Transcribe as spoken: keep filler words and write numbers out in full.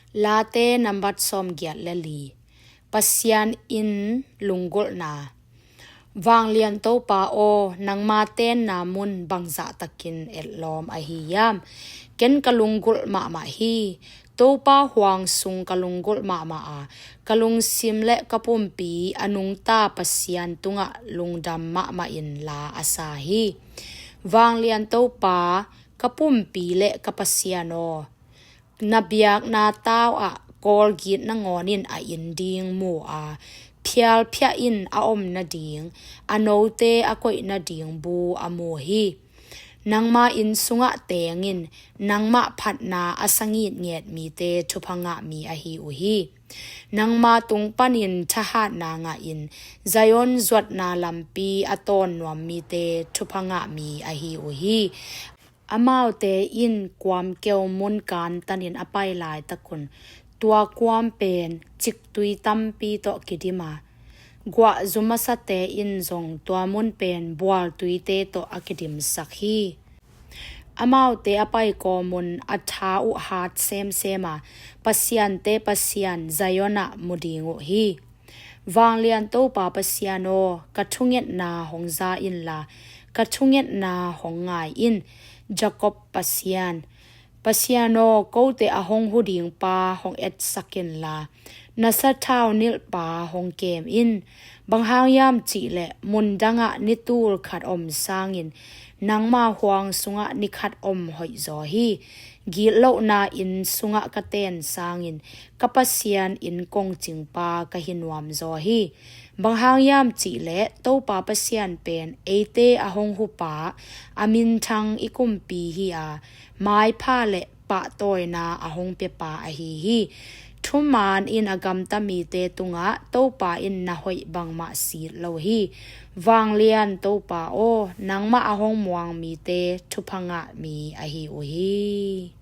Late nambat sawmgiat le li. Pasian in lunggulhna. Vanglian Topa aw, nangma tenna mun bangzah takin etlawm ahi hiam? Ken ka lunggulh mahmah hi. Topa huang sung ka lunggulh mahmah a, ka lungsim le ka pumpi a nungta Pasian tungah lungdam mahmah in la a sa hi. Vanglian Topa, ka pumpi le ka Pasian aw, na biakna tau ah kawlgit nangawn in a inn ding mu a, phialphiah in a om nading, a note a koih nading bu a mu hi. Nangma inn sungah tengin, nangmah phatna a sangitnget mite thupha ngah mi ahi uh hi. Nangma tung panin thahatna ngahin, Zion zuatna lampi a tawn nuam mite thupha ngah mi ahi uh hi. Amaute in kuamkeu mun kantanin a pai laitakun, tua kuam pen ciktui tampi tawh kidim a, guahzu masate in zong tua mun pen bualtuite tawh a kidimsak hi. Amaute a pai kawmun a tha uh hat semsem a, pasiante Pasian Zion ah mu ding uh hi. Vanglian Topa Pasian aw, ka thungetna hong za inla, ka thungetna hong ngai in. Jacob Pasian, Pasian aw, kote a hong hu ding pa hong etsak inla, na sathau nilh pa hong kem in. Bang hang hiam cihleh mun dangah ni tul khat om sangin, nangma huang sungah ni khat om hoih zaw hi. Gitlohna inn sungah ka ten sangin, ka Pasian inn kongcing pa ka hi nuam zaw hi. Bang hang hiam cihleh Topa Pasian pen eite a hong hu pa, a minthang i kumpi hi a, maipha le pahtawina a hong pia pa ahi hi. Thuman in a gamta mite tungah Topa in na hoih bangmah sit lo hi. Vanglian Topa aw, nangmah a hong muang mite thupha ngah mi ahi uh hi.